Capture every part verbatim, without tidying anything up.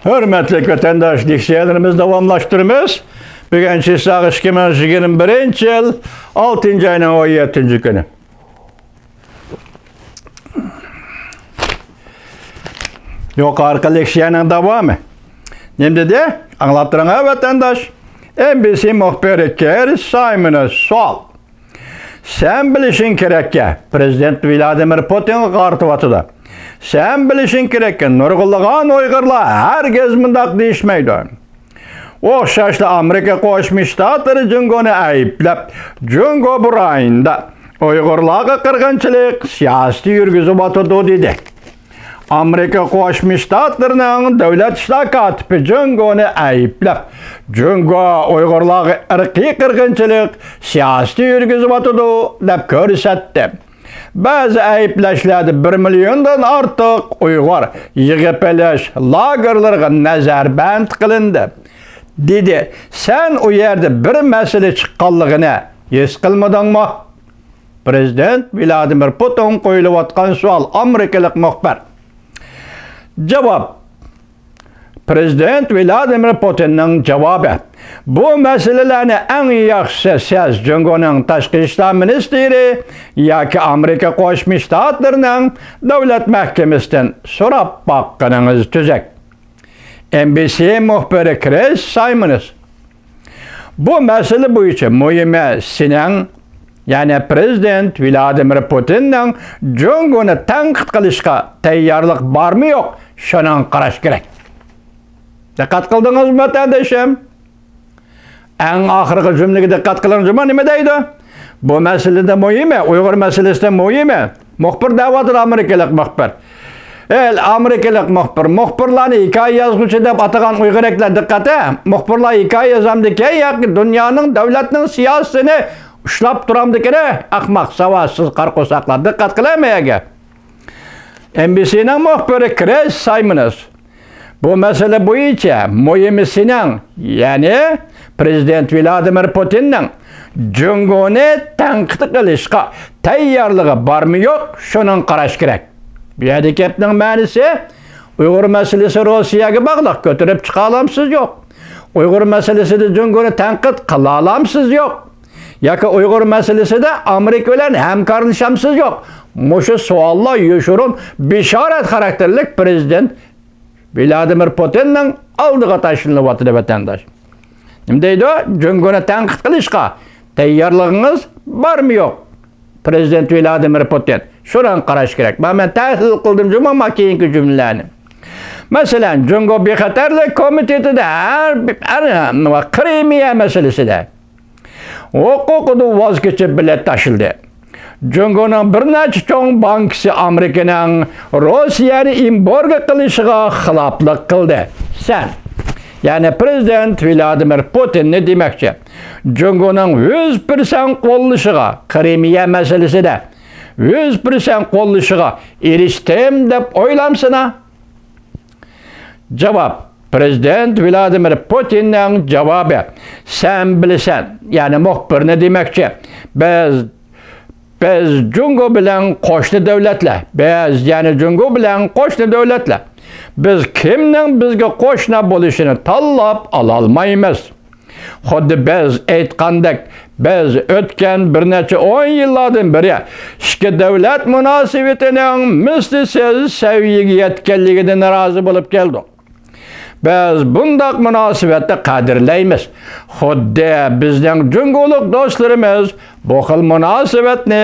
ھۆرمەتلىك ۋەتەنداش، لېكسىيەلىرىمىزنى داۋاملاشتۇرىمىز. بۈگۈن چىساغ ئىككى مىڭ يىگىرمە بىرىنچى يىل، ئالتىنچى ئاينىڭ ئون يەتتىنچى كۈنى. يۇقىرىقى لېكسىيەنىڭ داۋامى. نېمە دېدى؟ ئاڭلاپ تۇرۇڭ ھە، ۋەتەنداش. ئېن بى سى مۇخبىرى كىر سايمونس سوئال. سەن بىلىشىڭ كېرەككە، پىرېزىدېنت ۋلادىمىر پۇتىنغا قارىتىۋاتىدۇ. سەن بىلىشىڭ كېرەككە، نۇرغۇنلىغان ئۇيغۇرلار ھەرگىز مۇنداق دېيىشمەيدۇ. ئوخشاشلا ئامېرىكا قوشما شتاتلىرى جۇڭگونى ئەيىبلەپ، جۇڭگو بۇ رايوندا ئۇيغۇرلارغا قىرغىنچىلىق، سىياسىتى يۈرگۈزۈۋاتىدۇ، دېدى. ئامېرىكا قوشما شتاتلىرىنىڭ دۆلەت ئىشلار كاتىپى جۇڭگونى ئەيىبلەپ، جۇڭگو ئۇيغۇرلارغا ئىرقىي قىرغىنچىلىق سىياسىتى يۈرگۈزۈۋاتىدۇ، دەپ كۆرسەتتى. بەزى ئەيىبلەشلەردە بىر مىليوندىن ئارتۇق ئۇيغۇر يىغىپ ئېلىش لاگېرلىرىغا نەزەربەند قىلىندى، دېدى. سەن ئۇ يەردە بىر مەسىلە چىققانلىقىنى ھېس قىلمىدىڭمۇ؟ پىرېزىدېنت ۋلادىمىر پۇتىنغا قويۇلۇۋاتقان سوئال، ئامېرىكىلىق مۇخبىر. جاۋاب. پىرېزىدېنت ۋلادىمىر پۇتىننىڭ جاۋابى. بۇ مەسىلىلەرنى ئەڭ ياخشىسى سىز جۇڭگونىڭ تاشقى ئىشلار مىنىستىرى ياكى ئامېرىكا قوشما شتاتلىرىنىڭ دۆلەت مەھكىمىسىدىن سوراپ باققىنىڭىز تۈزۈك. ئېن بى سى مۇخبىرى كرىس سايمونس. بۇ مەسىلە بويىچە مۇھىمى سېنىڭ، يەنى پىرېزىدېنت ۋلادىمىر پۇتىننىڭ جۇڭگونى تەنقىد قىلىشقا تەييارلىق بارمۇ يوق، شۇنىڭغا قاراش كېرەك. دىققەت قىلدىڭىزمۇ، ۋەتەندىشىم؟ ئەڭ ئاخىرقى جۈملىگە دىققەت قىلىڭ جۇمۇ، نېمە دەيدۇ؟ بۇ مەسىلىدە مۇھىمى، ئۇيغۇر مەسىلىسىدە مۇھىمى. مۇخبىر دەۋاتىدۇ، ئامېرىكىلىق مۇخبىر. ئەي، ئامېرىكىلىق مۇخبىر، مۇخبىرلارنى ھېكايە يازغۇچى دەپ ئاتىغان ئۇيغۇرەكلەر دىققەت ھە! مۇخبىرلار ھېكايە يازامدىكەن ياكى دۇنيانىڭ، دۆلەتنىڭ سىياسىتىنى ئۇشلاپ تۇرامدىكىن ھە! ئەخمەق، ساۋاتسىز قارا قورساقلار، دىققەت قىلەلمەيەگە. ئېن بى سىنىڭ مۇخبىرى كرىس سايمونس. بۇ مەسىلە بويىچە مۇھىمى سېنىڭ، يەنى پىرېزىدېنت ۋلادىمىر پۇتىننىڭ جۇڭگونى تەنقىد قىلىشقا تەييارلىقى بارمۇ يوق، شۇنىڭغا قاراش كېرەك. بۇ يەردە گەپنىڭ مەنىسى، ئۇيغۇر مەسىلىسى روسىيەگە باغلىق، كۆتۈرۈپ چىقالامسىز يوق. ئۇيغۇر مەسىلىسىدە جۇڭگونى تەنقىد قىلالامسىز يوق. ياكى ئۇيغۇر مەسىلىسىدە ئامېرىكا بىلەن ھەمكارلىشامسىز يوق. مۇشۇ سوئاللار يوشۇرۇن بېشارەت خاراكتېرلىك پىرېزىدېنت ۋلادىمىر پۇتىننىڭ ئالدىغا تاشلىنىۋاتىدۇ، ۋەتەنداش. نېمە دەيدۇ؟ جۇڭگونى تەنقىد قىلىشقا تەييارلىقىڭىز بارمۇ يوق؟ پىرېزىدېنت ۋلادىمىر پۇتىن. شۇنىڭغا قاراش كېرەك. مانا مەن تەھلىل قىلدىم جۇمۇ، ما كېيىنكى جۈملىلەرنى. مەسىلەن، جۇڭگو بىخەتەرلىك كومىتېتىدا ھەر، ھەر، قىرىمىيە مەسىلىسىدە ھوقۇقىدىن ۋاز كېچىپ بېلەت تاشلىدى. جۇڭگونىڭ بىر نەچچە چوڭ بانكىسى ئامېرىكىنىڭ روسىيەنى ئېمبارگو قىلىشىغا خىلاپلىق قىلدى. سەن، يەنى پىرېزىدېنت ۋلادىمىر پۇتىننى دېمەكچى، جۇڭگونىڭ يۈز پىرسەنت قوللىشىغا، قىرىمىيە مەسىلىسىدە يۈز پىرسەنت قوللىشىغا ئېرىشتىم دەپ ئويلامسىنا؟ جاۋاب. پىرېزىدېنت ۋلادىمىر پۇتىننىڭ جاۋابى. سەن بىلىسەن، يەنى مۇخبىرنى دېمەكچى. بىز، بىز جۇڭگو بىلەن قوشنا دۆلەتلەر. بىز، يەنى جۇڭگو بىلەن قوشنا دۆلەتلەر. بىز كىمنىڭ بىزگە قوشنا بولۇشىنى تاللاپ ئالالمايمىز. خۇددى بىز ئېيتقاندەك، بىز ئۆتكەن بىر نەچچە ئون يىللاردىن بېرى ئىككى دۆلەت مۇناسىۋىتىنىڭ مىسلىسىز سەۋىيەگە يەتكەنلىكىدىن نارازى بولۇپ كەلدۇق. بىز بۇنداق مۇناسىۋەتنى قەدىرلەيمىز. خۇددى بىزنىڭ جۇڭگولۇق دوستلىرىمىز بۇ خىل مۇناسىۋەتنى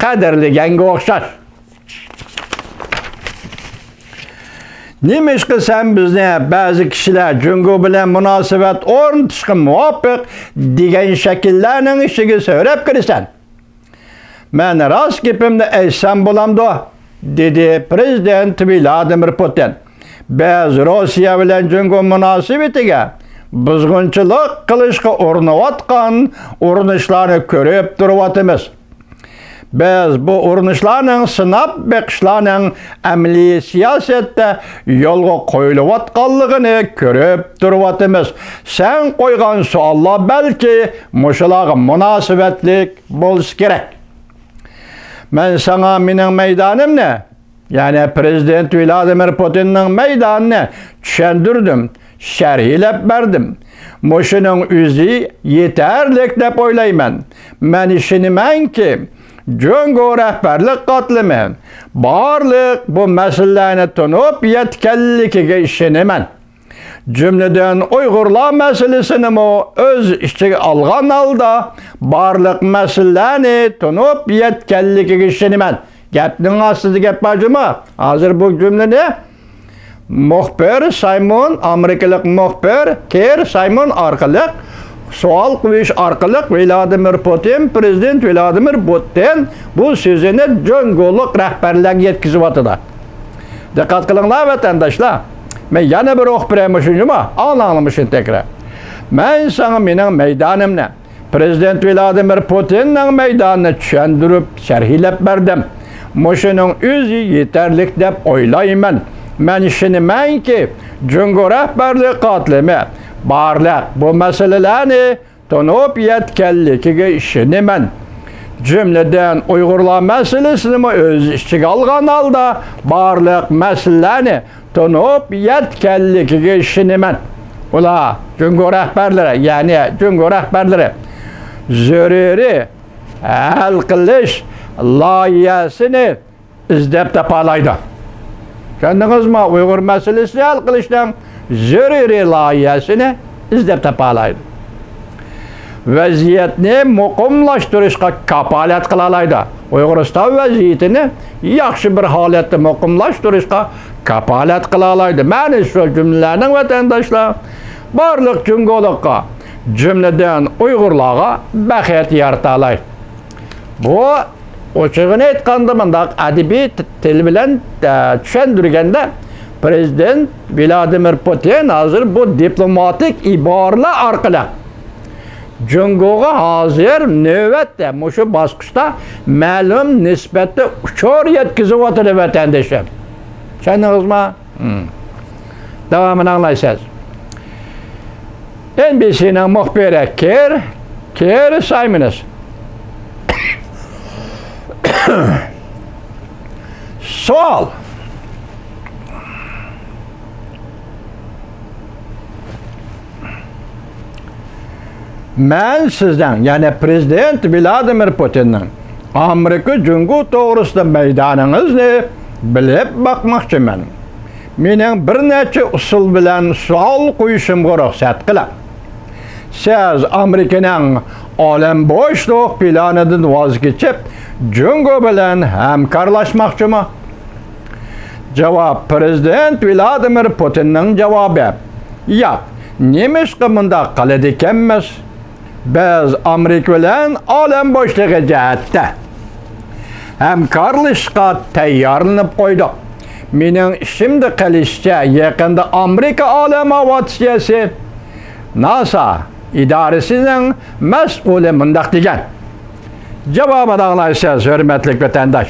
قەدىرلىگەنگە ئوخشاش. نېمىشقا سەن بىزنى بەزى كىشىلەر جۇڭگو بىلەن مۇناسىۋەت ئورنىتىشقا مۇۋاپىق دېگەن شەكىللەرنىڭ ئىچىگە سۆرەپ كىرىسەن؟ مەن راست گېپىمنى ئېيتسام بولامدۇ؟ دېدى پىرېزىدېنت ۋلادىمىر پۇتىن. بىز روسىيە بىلەن جۇڭگو مۇناسىۋىتىگە بۇزغۇنچىلىق قىلىشقا ئۇرۇنۇۋاتقان ئۇرۇنۇشلارنى كۆرۈپ تۇرۇۋاتىمىز. بىز بۇ ئۇرۇنۇشلارنىڭ سىناپ بېقىشلارنىڭ ئەمەلىي سىياسەتتە يولغا قويۇلۇۋاتقانلىقىنى كۆرۈپ تۇرۇۋاتىمىز. سەن قويغان سوئاللار بەلكى مۇشۇلارغا مۇناسىۋەتلىك بولسا كېرەك. مەن ساڭا مېنىڭ مەيدانىمنى يەنى پرېزىدېنت ۋلادىمىر پۇتىننىڭ مەيدانىنى چۈشەندۈردۈم، شەرھلەپ بەردىم. مۇشۇنىڭ ئۆزى يېتەرلىك دەپ ئويلايمەن. مەن ئىشىنىمەنكى، جۇڭگو رەھبەرلىك قاتلىمى بارلىق بۇ مەسىلىلەرنى تونۇپ يەتكەنلىكىگە ئىشىنىمەن. جۈملىدىن ئۇيغۇرلار مەسىلىسىنىمۇ ئۆز ئىچىگە ئالغان ھالدا بارلىق مەسىلىلەرنى تونۇپ يەتكەنلىكىگە ئىشىنىمەن. گەپنىڭ ئاستىدا گەپ بار جۇمۇ. ھازىر بۇ جۈملىنى مۇخبىر سايمون، ئامېرىكىلىق مۇخبىر كېر سايمون ئارقىلىق سوئال قويۇش ئارقىلىق ۋلادىمىر پۇتىن، پرېزىدېنت ۋلادىمىر پۇتىن بۇ سۆزىنى جۇڭگولۇق رەھبەرلەرگە يەتكۈزۈۋاتىدۇ. دىققەت قىلىڭلار، ۋەتەنداشلار. مەن يەنە بىر ئوقۇپ بېرەي مۇشۇنى، ئاڭلاڭلار مۇشۇنى تەكرار. مەن ساڭا مېنىڭ مەيدانىمنى، پرېزىدېنت ۋلادىمىر پۇتىننىڭ مەيدانىنى چۈشەندۈرۈپ، شەرھلەپ بەردىم. مۇشۇنىڭ ئۆزى يېتەرلىك دەپ ئويلايمەن. مەن ئىشىنىمەنكى، جۇڭگو رەھبەرلىك قاتلىمى بارلىق بۇ مەسىلىلەرنى تونۇپ يەتكەنلىكىگە ئىشىنىمەن. جۈملىدىن ئۇيغۇرلار مەسىلىسىنىمۇ ئۆز ئىچىگە ئالغان ھالدا بارلىق مەسىلىلەرنى تونۇپ يەتكەنلىكىگە ئىشىنىمەن. ئۇلار جۇڭگو رەھبەرلىرى، يەنى جۇڭگو رەھبەرلىرى زۆرۈرىي ھەل قىلىش لايىھەسىنى ئىزدەپ تاپالايدۇ. چۈشەندىڭىزمۇ؟ ئۇيغۇر مەسىلىسىنى ھەل قىلىشنىڭ زۆرۈرىي لايىھەسىنى ئىزدەپ تاپالايدۇ. ۋەزىيەتنى مۇقىملاشتۇرۇشقا كاپالەت قىلالايدۇ. ئۇيغۇرىستان ۋەزىيىتىنى ياخشى بىر ھالەتتە مۇقىملاشتۇرۇشقا كاپالەت قىلالايدۇ. مەنە شۇ جۈملىلەرنىڭ، ۋەتەنداشلار، بارلىق جۇڭگولۇققا، جۈملىدىن ئۇيغۇرلارغا بەخت يارىتالايدۇ. بۇ ئوچۇقىنى ئېيتقاندا، مۇنداق ئەدەبىي تىل بىلەن، ئە، چۈشەندۈرگەندە، پرېزىدېنت ۋلادىمىر پۇتىن ھازىر بۇ دىپلوماتىك ئىبارىلەر ئارقىلىق جۇڭگوغا ھازىر نۆۋەتتە مۇشۇ باسقۇچتا مەلۇم نىسبەتتە ئۇچۇر يەتكۈزۈۋاتىدۇ، ۋەتەندىشىم. چۈشەندىڭىزمۇ؟ داۋامىنى ئاڭلايسىز. ئېن بى سىنىڭ مۇخبىرى كېر، كېر سايمونس. سوئال. مەن سىزنىڭ، يەنى پرېزىدېنت ۋلادىمىر پۇتىننىڭ ئامېرىكا جۇڭگو توغرىسىدا مەيدانىڭىزنى بىلىپ باقماقچىمەن. مېنىڭ بىر نەچچە ئۇسۇل بىلەن سوئال قويۇشۇمغا رۇخسەت قىلىڭ. سىز ئامېرىكىنىڭ ئالەم بوشلۇق پىلانىدىن ۋاز كېچىپ، جۇڭگو بىلەن ھەمكارلاشماقچىمۇ؟ جاۋاب، پرېزىدېنت ۋلادىمىر پۇتىننىڭ جاۋابى. ياق، نېمىشقا مۇنداق قىلىدىكەنمىز؟ بىز ئامېرىكا بىلەن ئالەم بوشلۇقى جەھەتتە ھەمكارلىشىشقا تەييارلىنىپ قويدۇق. مېنىڭ ئېسىمدە قېلىشىچە، يېقىندا ئامېرىكا ئالەم ئاۋىئاتسىيەسى، ناسا، ئىدارىسىنىڭ مەسئۇلى مۇنداق دېگەن. جاۋابىنى ئاڭلايسىز، ھۆرمەتلىك ۋەتەنداش.